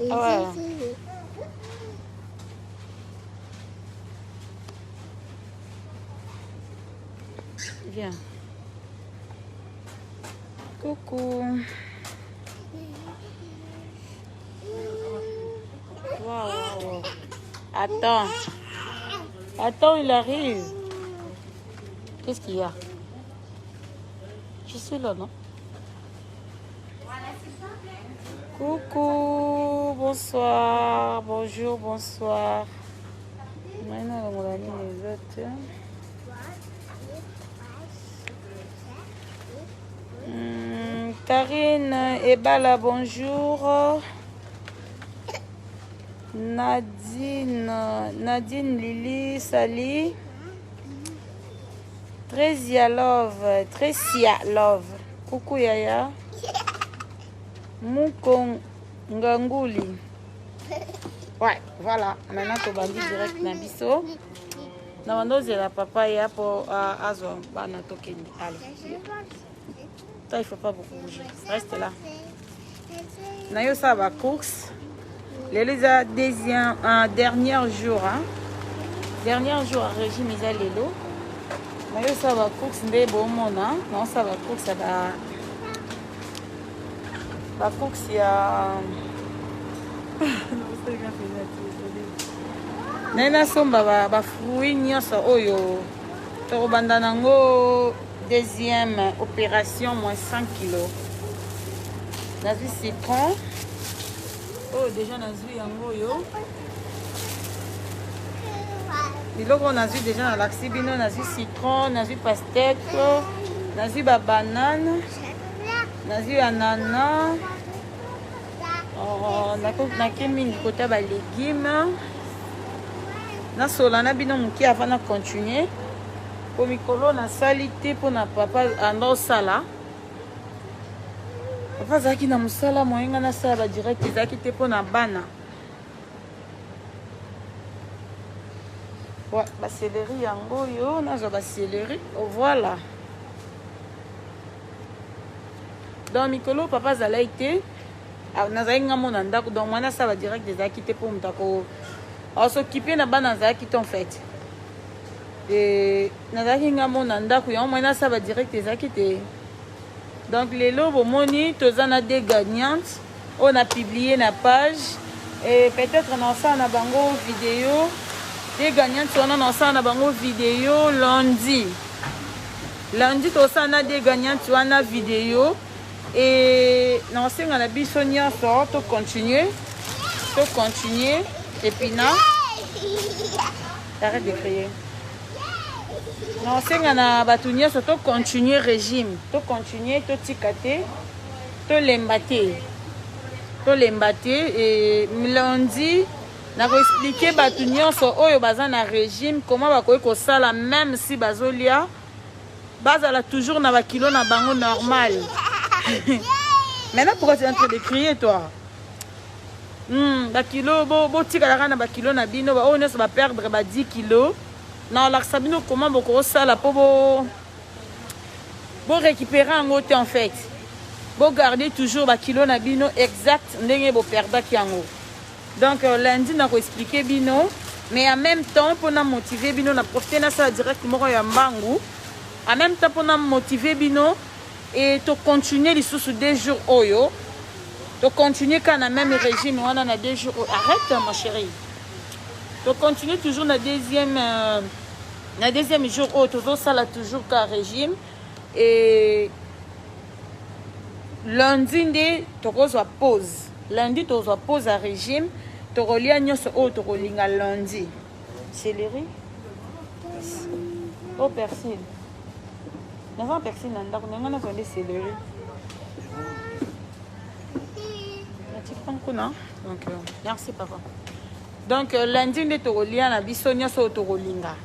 Ouais. Viens. Coucou. Wow. Attends. Attends, il arrive. Qu'est-ce qu'il y a? Je suis là, non? Coucou, bonsoir, bonjour, bonsoir. Maintenant, on les autres. Karine Ebala, bonjour. Nadine, Nadine Lily, salut. Tresia Love, Tresia Love. Coucou Yaya. Mukonganguli. Ouais, voilà. Maintenant, tobandi direct na biso. Na bandozela papa ya po azwa bana tokende. Allez. Toi, il faut pas beaucoup bouger. Reste là. Na yo ça ba course. Lelo eza deuxième, un dernier jour, hein. Dernier jour à régime eza lelo. Na yo ça ba course nde bomona, na ça ba course ba ba course ya naye nasomba bafruit nyonso oyo tokobanda nango deuxième opération moins 100 kilo. Nazwi citron oyo déjà, nazwi yango oyo biloko oyo nazwi déjà, nalakisi bino. Nazwi citron, nazwi pastèque, nazwi babanane, nazwi ananas. Oh, nake mingi kota balégume. Nasola na bino moke avant na continue, po mikolo nasali te mpona papa anda osala. Papa azalaki na mosala, moyenga nasala badirect ezalaki te mpona bana. Ouais, bacéleri yango oyo, nazwa bacéleri. Oh, voilà. Donc mikolo papa azalaki te, nazalaki nga mo na ndako, donc mwana asala badirect ezalaki te mpo moto ako asokipe na bana azalaki te. En fait, nazalaki nga mo na ndako, yango mwana asala badirect ezalaki te. Donc lelo bomoni toza na deux gagnantes oyo na publié na page, et peut-être naosala na bango vidéo. Deux gagnantes wana, naosala na bango vidéo lundi. Lundi tosala na deux gagnantes wana vidéo. E naosenga na biso nyonso tocontinue, tocontinue. Et puis na arrête de crier. Naosenga na bato nyonso tocontinue régime, tocontinue, totika te, tolemba te, tolemba te. E lundi nakoexpliquer bato nyonso oyo baza na régime comment bakoki kosala, même si bazolia, bazala toujours na bakilo na bango normal. Maintenant, pourquoi tu es en train de crier, toi? Bakilo botikalaka na bakilo na bino. Oyo nyonso baperdre ba 10 kilo, na olakisa bino comment bokosala mpo bo borécupérer yango te. En fait, bogarde toujours bakilo na bino exact ndenge boperdaki yango. Donc lundi nakoexpliquer bino, mais en même temps mpona motiver bino, na profite nasala direct moko ya mbangu en même temps mpona motiver bino. E tocontinue lisusu 2 jours oyo, tocontinue kaka na même régime wana na 2 jours oyo. Arrête, ma chérie. Tocontinue toujours na deuxième jour oyo, tozosala toujours ka régime. E lundi nde tokozwa pause. Lundi tozwa pause ya régime, tokolia nyonso oyo tokolinga lundi. Céleri o persil, naza persil na ndako na ngai, nazwa nde céleri natika kuna. Donc merci papa. Donc lundi nde tokolia na biso nyonso oyo tokolinga.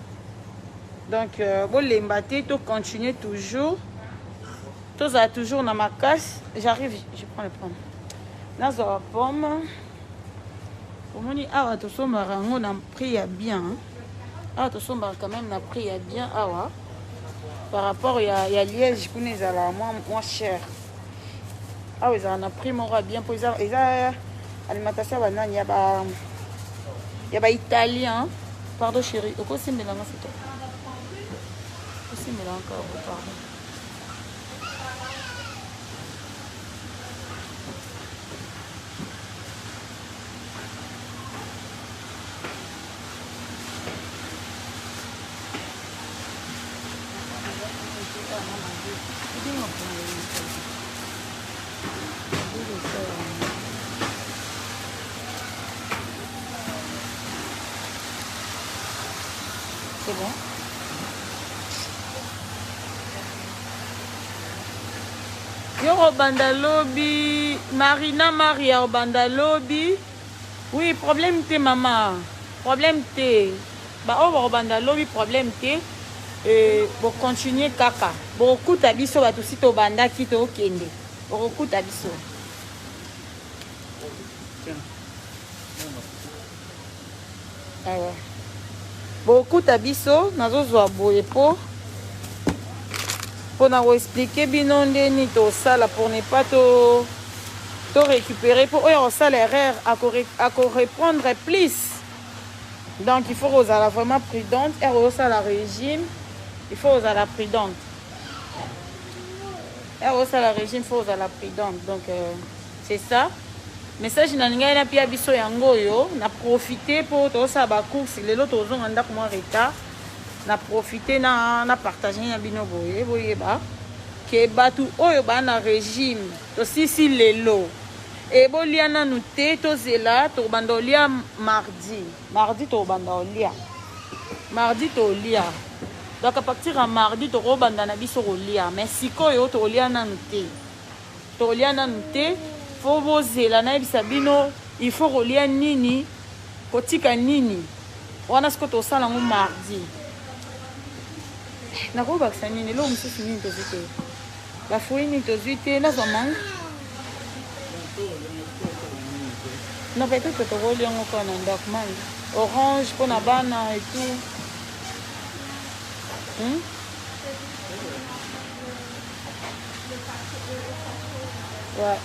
Donc bolemba te, tocontinue toujours, tozala toujours na makasi. J'arrive, je prends le pomme. Nazwa pomme. Omoni awa tosombaka yango na prix ya bien. Awa tosombaka quand même na prix ya bien awa par rapport ya Liège. Kuna ezalaka moins cher. Awa ezala na prix moko ya bien mpo eza Alimentation ya banani? Ya ba ya ba italien. Pardon chérie, okosimbela nga foto, osimbela nga kaka, pardon. C'est bon. Yo kobanda lobi, Marina Maria, obanda lobi. Oui, problème te mama, problème te. Baoyo bakobanda lobi, problème te. Bocontinue kaka, bokokuta biso bato si tobandaki, tokende, bokokuta biso. Awa bokokuta biso. Nazozwa boye mpo mpona koexpliquer bino ndeni tosala pour ne pas to récupérer, mpo oyo akosala erreur akoreprendre plus. Donc il faut kozala vraiment prudente ere osala régime. Il faut kozala prudente ere osala régime, faut kozala prudente. Donc c'est ça message na ngai napia biso yango oyo. Na profite mpo tozosala bacourse lelo, tozonga ndako mwa retard. Na profite na partage na bino boye, boyeba ke bato oyo baa na régime, tosisi lelo e, bolia nanu te, tozela, tokobanda olia mardi. Mardi tokobanda olia, mardi tolia. Donc à partir ya mardi tokobanda na biso kolia, mais sikoyo tokolia nanu te, tokolia nanu te. Faut bozela nayebisa bino il faut kolia nini, kotika nini. Wana sikoyo tosala yango mardi. Nakobakisa nini? Eloko mosusu nini tozwi te? Bafruit nini tozwi te? Nazwa mangue? Non, peut-être tokolia yango kaka na ndako. Mangue, orange mpona bana et tout, Ouais.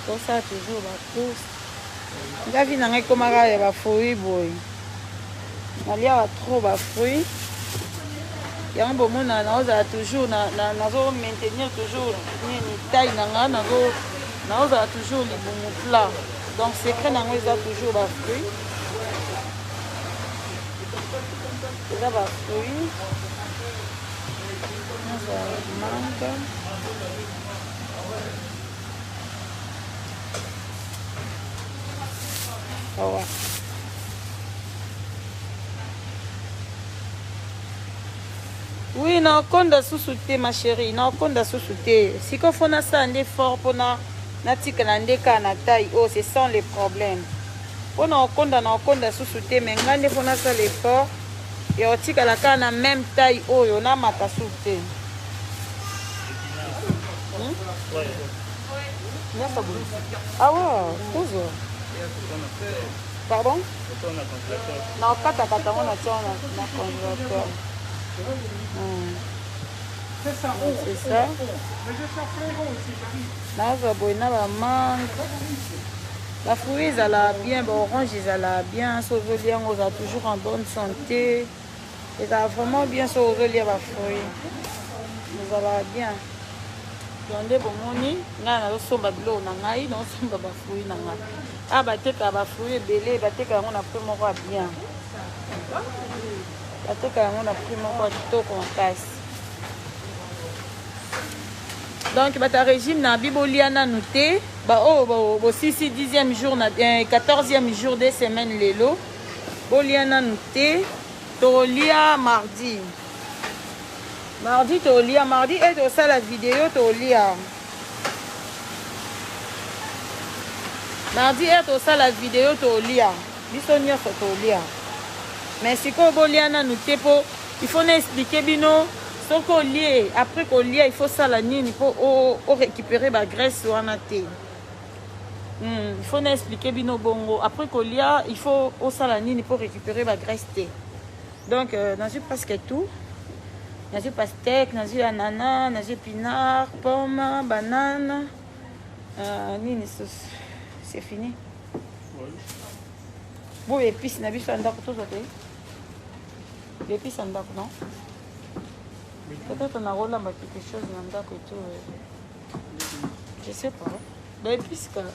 Tosala toujours bacourse. Nga vie na ngai ekomaka ya bafruit boye, naliaka trop bafruit. Yango bomona naozala toujours, nazo maintenir toujours nini, taille na nga, naozala toujours libumu plat. Donc secret nango eza toujours bafruit, eza bafruit. Nazwa mangue. Awa oui, nakonda susu te, ma chérie, nakonda susu te. Sikoyo faut nasala nde fort mpona natikala nde kaka na taille oyo. C'est sans le problème mpona okonda, nakonda susu te, mais ngai nde faut nasala effort ya kotikala kaka na même taille oyo, namata susu te, Nyonso boye awa tozwa, pardon, na okatakata yango, na tia na congélateur. C'est ça. Nazwa boye na bamangue, bafruit ezala bien, baorange ezala bien. So ozolia yango, ozala toujours en bonne santé. Ezala vraiment bien so ozolia bafruit, ezala bien. Donc nde bomoni ngai nazosomba biloko na ngai, nazosomba bafruit na ngai. Awa batekaka bafruit ebele, bateka yango na prix moko ya bien, bateka yango na prix moko ya kitoko makasi. Donc bato ya régime na bi, bolia nanu te. Baoyo bosisi 10e jour na 14e jour de semaine lelo, bolia nanu te, tokolia mardi. Mardi tolia, mardi e tosala video, tolia mardi e tosala video, tolia biso nyonso, tolia. Mais sikoyo bolia nanu te mpo il faut na expliquer bino soki olie, après kolia il faut sala nini mpo orécupérer bagraisse wana te. Il faut na expliquer bino bongo, après kolia il faut osala nini mpo récupérer bagraisse te. Donc nazwi presque tout: nazwi pastèque, nazwi ananas, nazwi épinard, pomme, banane, nini susu? C'est fini. Bo épice na biso ya ndako tozwa te. Épice ya ndako non? Peut-être nakolamba quelque chose na ndako et tout. Je sais pas. Ba épice kaka.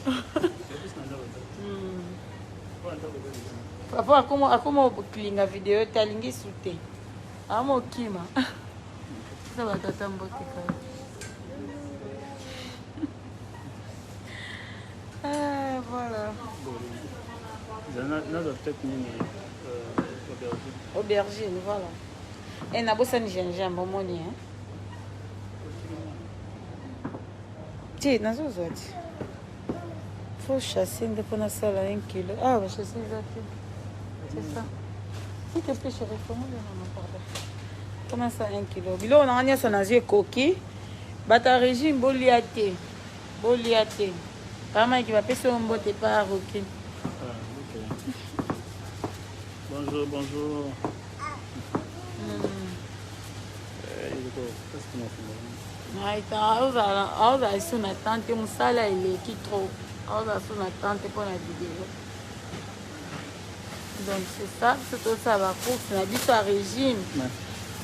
Papa akoma akoma kolinga video te alingi su te. Ama okima. Eza batata mbote kaka. Ah, voilà. Naza peut-être nini aubergine. Aubergine, voilà. E nabosani gingembre omoni hein? Ti nazozwa ti. Faut chasser nde mpo nasala un kilo. Ah, ba chasser eza te. C'est ça. S'il te plaît, chérie, fongola nano pardon. Mpo nasala un kilo. Biloko na nga nyonso nazwi ekoki. Bato ya régime bolia te. Bolia te. Papa Mike bapesi yo mbote pa Rocky. Ah, ok. Bonjour, bonjour. Aozala su na temps te, mosala eleki trop. Aozala su na temps te mpo na video. Donc c'est ça, biso tosala bacourse na biso ya régime.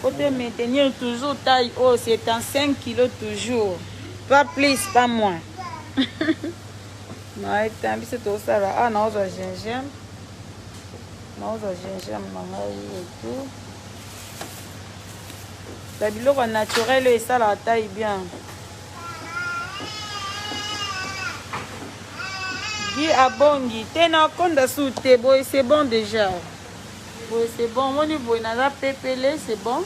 Faut te maintenir toujours taille oyo, 75 kilos toujours. Pas plus, pas moins. Naeta biso tosala ah naozwa gingembre. Naozwa gingembre na ngai et tout. Ba biloko naturel oyo esalaka taille bien. Guy abongi te na konda su te boye c'est bon déjà. Boye c'est bon omoni boye naza pepele c'est bon.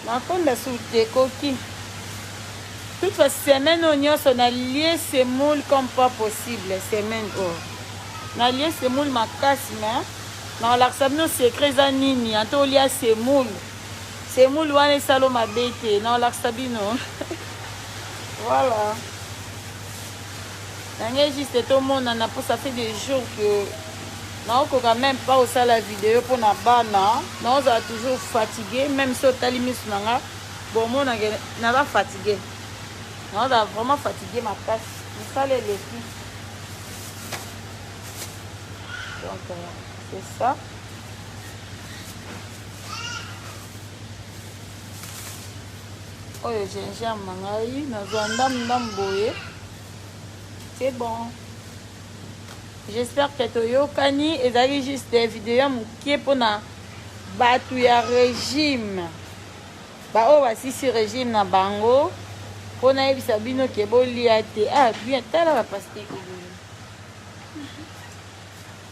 Nakonda su te koki. Toutefois semaine oyo nyonso nalie semoule comme pas possible semaine oyo. Nalie semoule makasi mais nakolakisa bino secret eza nini ata olia semoule. Semoule wana esalo mabe te nakolakisa bino. Voilà. Nange juste tomonana po ça fait des jours que naokoka même pas osala video mpo na bana naozala toujours fatigué même si otali misu na nga bomonake naza fatigué naozala vraiment fatigué makasi mosala eleki donc c'est ça. Oyo gingembre na ngai nazwa ndambu ndambu boye c'est bon. J'espère que toyokani. Ezalaki juste video ya mokie mpona bato ya régime, baoyo basisi régime na bango, mpo nayebisa bino ke bolia te. Ah bien, tala bapasteke boye.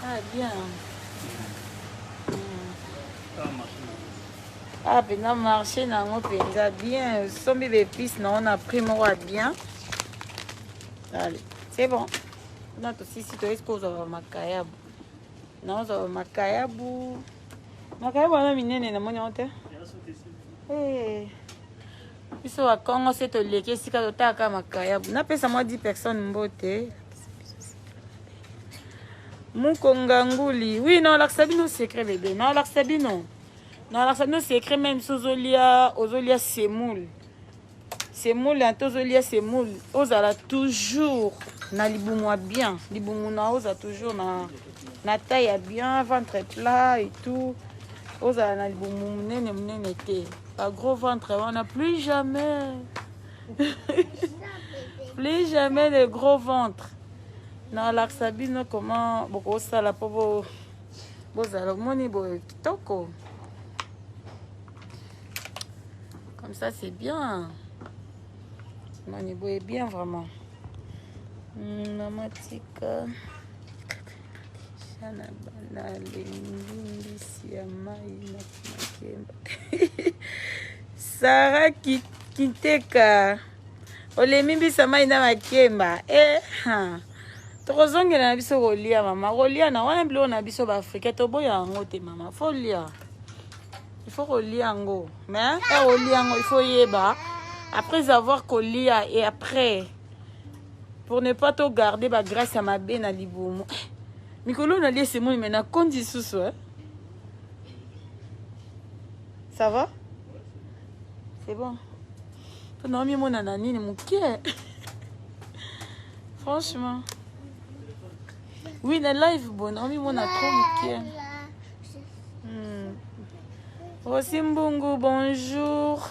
Ah bien. Ah mpenza marché na yango mpenza bien, osombi baepice na yango na prix moko ya bien. Allez, c'est bon. Kuna tosisi toyesi kozwa bamakayabu. Naozwa bamakayabu. Makayabu wana minene namoni yango te. Biso bakongo se toleki esika totalaka makayabu. Napesa mwa 10 personnes mbote. Mukonga nguli. Oui, naolakisa bino secret bébé. Naolakisa bino. Naolakisa bino secret même si ozolia ozolia semoule. Semoule ante ozolia semoule, ozala toujours na libumu ya bien. Libumu na ozala toujours na taille ya bien, ventre plat et tout. Ozala na libumu munene munene te. Ba gros ventre wana plus jamais. Plus jamais de gros ventre. Nalakisa bino comment bokosala po bozala omoni boye kitoko. Comme ça c'est bien. Moni boye bien vraiment. Mama tika na bana lengingisi ya mai na makemba. Sarah Kiteka olemi mbisa mai na makemba. Eh, ha. Tokozongela na biso kolia mama, kolia na wana biloko na biso ba africain toboya yango te mama, faut lia. Il faut kolia yango, mais eh olia yango il faut yeba après avoir kolia et après pour ne pas to garder ba grâce ya mabe na libumu. Mikolo na lie semoni mais na kondi susu hein. Ça va? C'est bon. To na mimona na nini mukie. Franchement. Oui, na live boye naomimona trop moke. Rosi Mbungu, bonjour.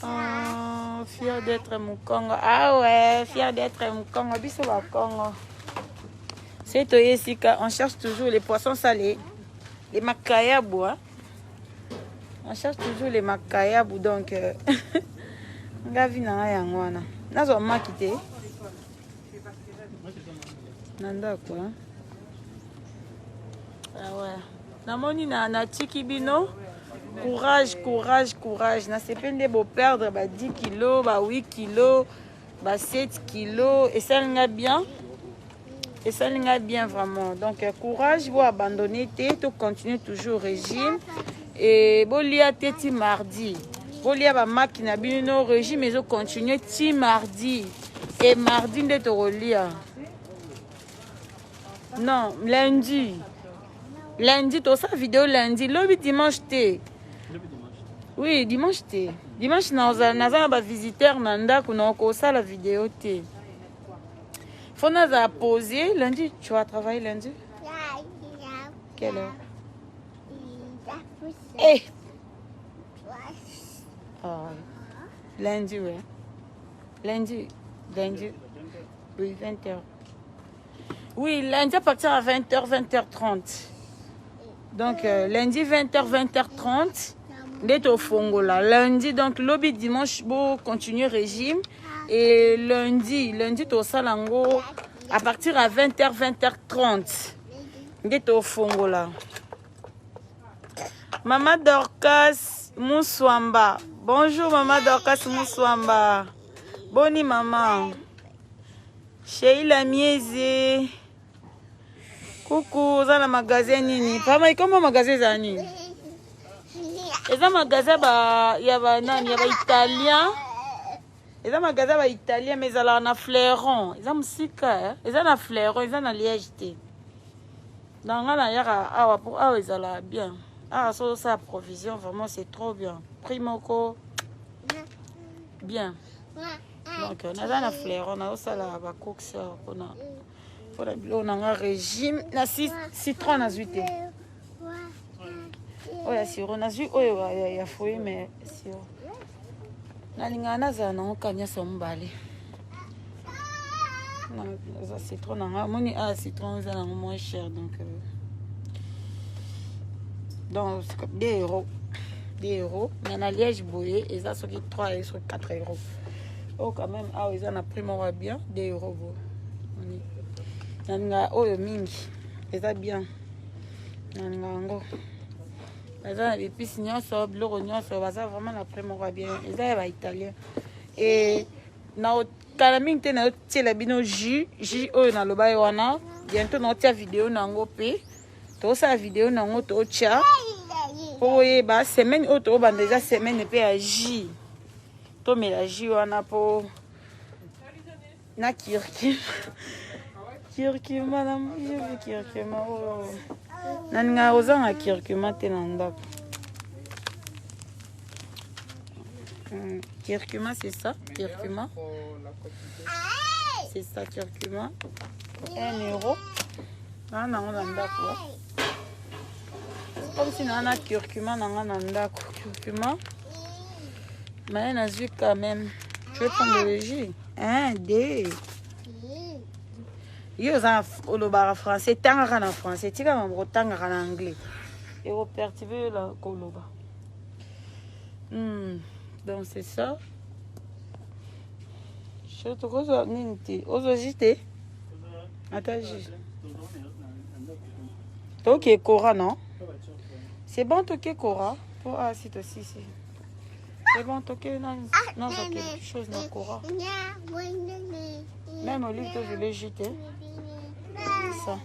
Oh, fier d'être Mukongo. Ah ouais, fier d'être Mukongo. Biso ba Congo. C'est Toyesika, on cherche toujours les poissons salés, les makayabu. Hein? On cherche toujours les makayabu, donc nga vi na nga yango wana. Nazwa maki te. Na ndako, hein? Ah ouais. Namoni na natiki bino. Courage, courage, courage. Nasepeli nde bo perdre ba 10 kilos, ba 8 kilos, ba 7 kilos. Esali nga bien. Esali nga bien vraiment. Donc courage, bo abandonner te, to continuer toujours régime. Et bolia te ti mardi. Bolia ba maki na bino régime ezo continuer ti mardi. Et mardi nde tokolia. Non, lundi. Lundi, tosala vidéo lundi. Lobi dimanche te. Oui, dimanche te. Dimanche naza na ba visiteur na ndako na okosala vidéo te. Faut naza poser lundi, tu vas travailler lundi? Quelle heure? Eh. Oh. Lundi, ouais. Lundi, lundi. Oui, 20h. Oui, lundi à partir à 20h, 20h30. Donc, lundi 20h, 20h30. Nde tofongola. Lundi, donc, lobi dimanche, bo continuer régime. Et lundi, lundi, tosala yango à partir à 20h, 20h30. Nde tofongola. Mama Dorcas Mouswamba. Bonjour, Mama Dorcas Mouswamba. Boni, maman. Sheila Mieze. Coucou, oza na magasin nini? Pama, comment magasin eza nini? Eza magasin ba ya ba nani ya ba italien. Eza magasin ba italien mais ezalaka na Fleuron. Eza mosika, eh? Eza na Fleuron, eza na Liège te. Na nga nayaka awa po awa ezalaka bien. Awa so osala provision vraiment c'est trop bien. Prix moko bien. Donc naza na Fleuron, nazosala ba courses awa mpona biloko na nga régime na citron nazwi te. Oyo ya sirop nazwi oyo ya fruit mais sirop. Nalingaka nazala nango ka nyonso mibale. Naza citron na nga omoni a citron eza nango moins cher, donc 2 euros, 2 euros, mais na Liège boye eza soki 3 et soki 4 euros. Oyo quand même awa eza na prix moko ya bien, 2 euros boye. Nalingaka oyo mingi, eza bien, nalinga yango. Baza na bepisi nyonso, biloko nyonso, baza vraiment na prix moko ya bien. Eza ya baitalien. E na kala mingi te nayotiela bino jus oyo naloba ye wana. Bientôt naotia video na yango mpe tokosala video na yango, tootya mpo oyeba. Semaine oyo tokobanda eza semaine mpe ya jus. Tomela jus wana mpo na curcuma. Curcuma na curcuma oyo nalingaka kozanga curcuma te na ndako. Curcuma, c'est ça, curcuma, c'est ça, curcuma 1 euro. Naa nango na ndako, comme si naa na curcuma na nga na ndako. Curcuma mais nazwi quand même. Tu veux prendre le jus? Un, deux. Yo oza olobaka français, tangaka na français, tika mambo kotangaka na anglais, ekoperturbe yo la koloba. Donc c'est ça. Tokozwa nini te? Ozwa jus te? Ata jus. Toke Cora, non, c'est bon, toke Cora po ah si tosisi, c'est bon, toke nazwa quelque chose na Cora. Même Olive, tozwele jus te? Ça,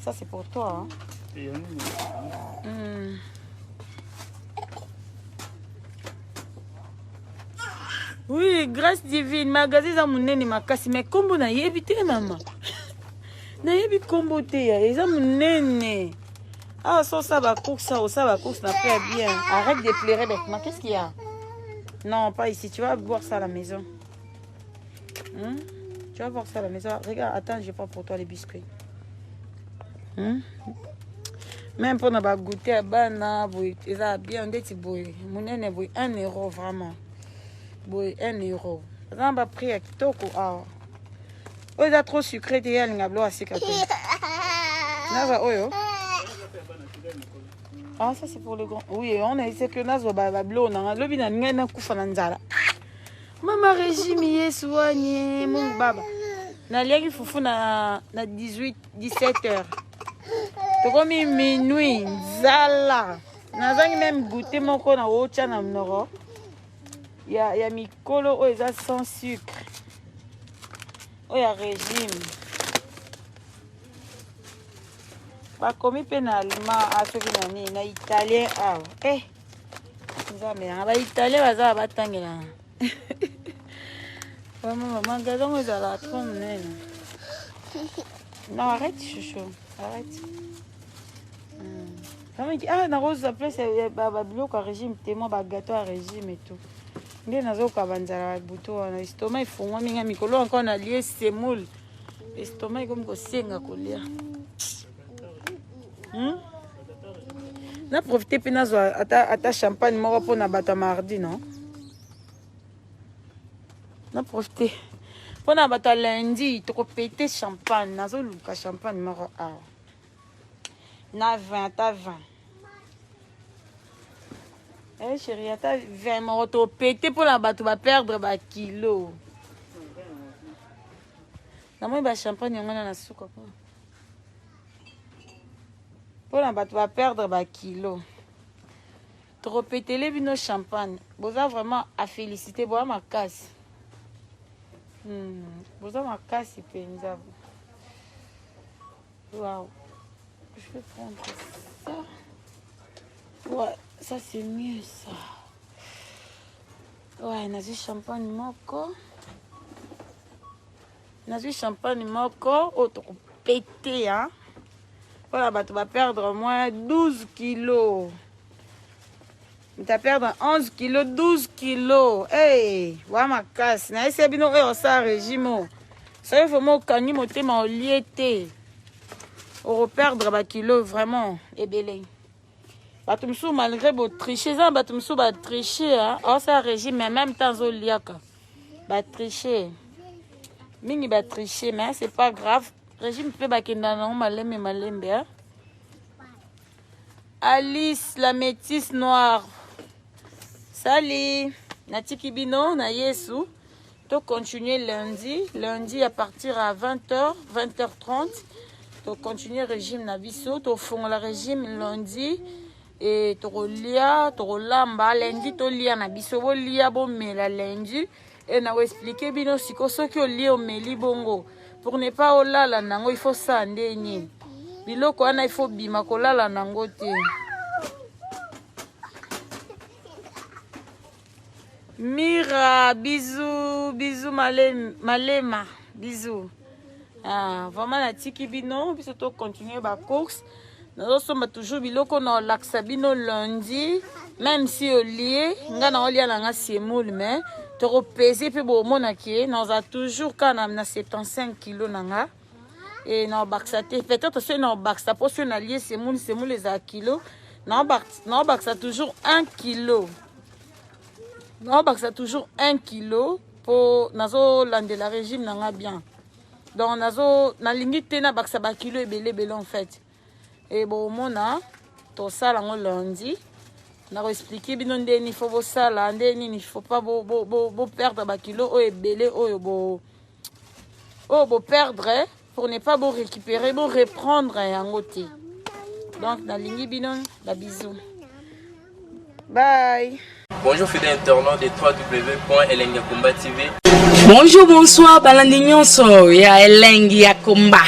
ça c'est pour toi, hein? Oui, Grâce Divine, magasin eza monene makasi, mais nkombo nayebi te. Mama, nayebi nkombo te ya eza monene awa. So osala bacourse, osala bacourse na prix ya bien. Arrête de pleurer bêtement. Qu'est-ce qu'il y a? Non, pas ici, tu vas boire ça à la maison. Hmm? Tu vas voir ça à la maison. Regarde, attends, je prends pour toi les biscuits. Hmm? Même mpona bagoute ya bana boye eza bien ndeti boye monene boye 1 euro vraiment boye 1 euro aza na baprix ya kitoko awa oyo eza trop sucré te ye alinga biloko ya sika te nazwa oyo. Ah, ça c'est pour le grand. Oui, on a essayé que nazwa babiloko na nga lobi na ngai nakufa na nzala. Mama régime Yesu wani Mungu baba. Naliaki fufu na 18 17 heures. Tokomi minuit nzala. Nazangi même goûter moko na otya na monoko ya mikolo oyo eza sans sucre. Oyo ya régime. Bakomi mpe na allemand a soki na nini na italien awa. Eh nzambe yanga baitalien baza batangela. Vraiment, magasin oyo ezalaka trop monene. Non, arrête chouchou, arrête. Hmm. Ah, nakozwa place ya babiloko ya régime te, mwa bagâteau ya régime et tout. Nde nazoka banzala ya butu wana, estomac efungwami nga mikolo encore nalie semoule. Estomac ekomi kosenga kolia. Hmm? Na profite mpe nazwa ata champagne moko mpona bato ya mardi, non? Na profite mpona bato ya lundi, tokopete champagne. Nazoluka champagne moko awa na 20, ata 20. Eh chéri, ata 20 moko topete mpona bato baperdre bakilo. Namoni bachampagne yango wana na suka kuna mpona bato baperdre bakilo. Tokopetele bino champagne. Boza vraiment à féliciter, boza makasi. Boza makasi mpenza. Waouh. Je vais prendre ça. Ouais, ça c'est mieux ça. Ouais, nazwi champagne moko. Nazwi champagne moko oyo tokopete, hein. Mpona bato baperdre moins 12 kilos. Moto aperdre 11 kilo, 12 kilo. Hey, wa makasi. Nayesi bino oyo osala régime oyo. Soki vraiment okangi motema olie te, okoperdre bakilo vraiment ebele. Bato mosusu malgré botriche, eza na bato mosusu batriche, aosala régime mais même temps azoliaka. Batriche mingi, batriche, mais c'est pas grave. Régime mpe bakenda nango malembe malembe, hein? Alice la métisse noire, sali natiki bino na Yesu. Tocontinue lundi, lundi à partir à 20h, 20h30 tocontinue régime na biso. Tofongola régime lundi e tokolia, tokolamba lundi, tolia na biso, bolia bomela lundi. E na koexpliquer bino siko soki olie omeli bongo, pour ne pas olala nango, il faut sala nde nini? Biloko wana il faut bima kolala nango te. Mira, bisous, bisous malema, malema, bisous. Ah, vraiment natiki bino, biso to continuer ba course. Nazosomba toujours biloko na olakisa bino lundi, même si olie, nga na olia na nga semoule, mais tokopese mpe bomonaki naza toujours kaka na 75 kilo na nga e na obakisa te. Peut-être soki na obakisa, mpo soki nalie semoule, semoule ezala kilo, naobakisa toujours 1 kilo, naobakisa toujours 1 kilo mpo nazolandela régime na nga bien. Donc nazo nalingi te nabakisa bakilo ebele ebele en fait. E bomona tosala yango lundi, nakoexpliquer bino ndeni faut bosala, nde nini faut pas boperdre bakilo oyo ebele oyo bo oyo boperdre, pour ne pas borécupérer, boreprendre yango te. Donc nalingi bino, babisous, bye. Bonjour fidèles internautes de www.elengakomba TV. Bonjour, bonsoir, balandi nyonso ya Elengi ya Komba,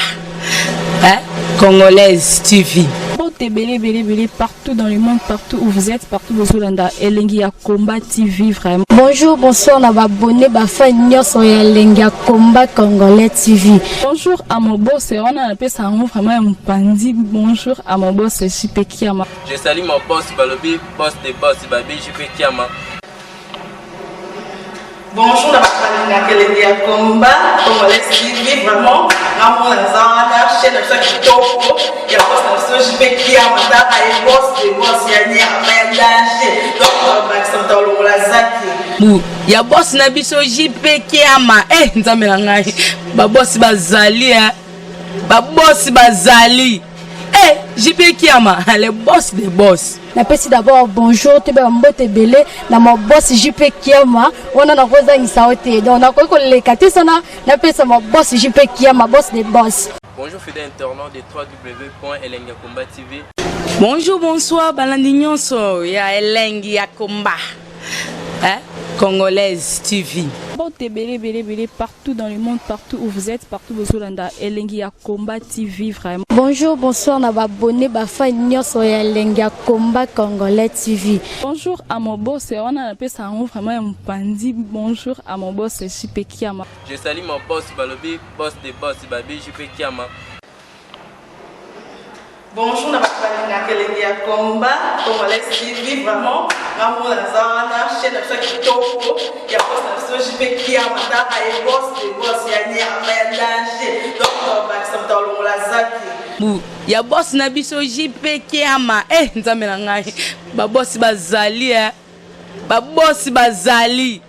hein? Congolaise TV. Porte ebele ebele ebele partout dans le monde, partout où vous êtes, partout bozolanda Elengi ya Komba TV vraiment. Bonjour, bonsoir na baabonnés, bafans nyonso ya Elengi ya Komba Congolais TV. Bonjour à mon boss, wana napesa yango vraiment ya mopandi. Bonjour à mon boss JP Kiama. Je salue mon boss Balobi, boss des boss, Babi JP Kiama. Bonjour na bato balingaka elengi ya combat congolais TV, vraiment ngamona naza wana, chaîne na biso ya kitoko ya boss na biso JP Kiama, tala ye, boss de boss ya nyama ya danger. Donc bakisa moto alongola zaki. Bu ya boss na biso JP Kiama. Eh, nzambe na ngai, babosi bazali, eh. Babosi bazali, eh, JP Kiama, le boss de boss. Napesi d'abord bonjour, toyeba mbote ebele na ma boss JP Kiama. Wana nakozangisa yo te, donc nakoki koleka te sana napesa ma boss JP Kiama, boss de boss. Bonjour fidèles internautes de www.elengakomba TV. Bonjour, bonsoir balandi nyonso ya Elengi ya Komba, eh? Congolaise TV. Mbote ebele ebele ebele partout dans le monde, partout où vous êtes, partout bozolanda Elengi ya Combat TV vraiment. Bonjour, bonsoir na baabonnés, bafans nyonso ya Elengi ya Combat Congolais TV. Bonjour à mon boss, wana napesa yango vraiment ya mopandi. Bonjour à mon boss JP Kiama. Je salue mon boss balobi, boss de boss babi JP Kiama. Bonjour na bato balingaka elengi ya combat congolais TV, vraiment ngamona naza wana, chaîne na biso ya kitoko ya boss na biso JP Kiama, tala ye, boss de boss ya nyama ya danger. Donc bakisa moto alongola zaki. Bu ya boss na biso JP Kiama. Eh, nzambe na ngai, babosi bazali, eh. Babosi bazali,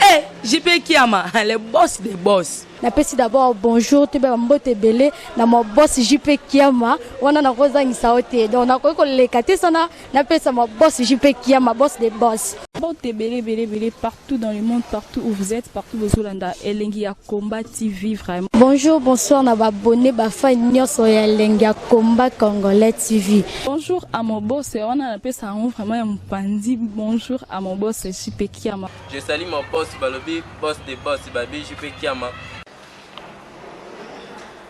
eh, JP Kiama, le boss de boss. Napesi d'abord bonjour, toyeba mbote ebele na ma boss JP Kiama. Wana nakozangisa yo te, donc nakoki koleka te sana napesa ma boss JP Kiama, boss de boss. Mbote ebele ebele ebele partout dans le monde, partout où vous êtes, partout bozolanda Elengi ya Combat TV vraiment. Bonjour, bonsoir na baabonnés, bafans nyonso ya Elengi ya Combat Congolais TV. Bonjour à mon boss, wana napesa yango vraiment ya mopandi. Bonjour à mon boss JP Kiama. Je salue mon boss balobi, boss de boss babi JP Kiama.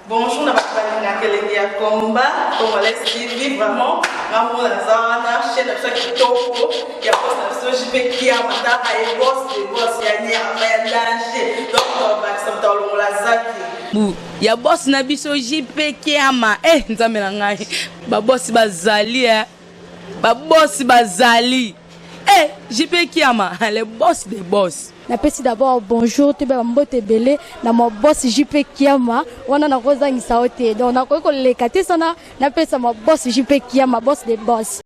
Bonjour na bato balingaka elengi ya combat congolais TV, vraiment ngamona naza wana, chaîne na biso ya kitoko ya boss na biso JP Kiama, tala ye, boss de boss ya nyama ya danger. Donc bakisa moto alongola zaki. Bu ya boss na biso JP Kiama. Eh, nzambe na ngai, babosi bazali, eh. Babosi bazali, eh, JP Kiama, le boss de boss. Napesi d'abord bonjour, toyeba mbote ebele na ma boss JP Kiama. Wana nakozangisa yo te, donc nakoki koleka te sana napesa ma boss JP Kiama, boss de boss.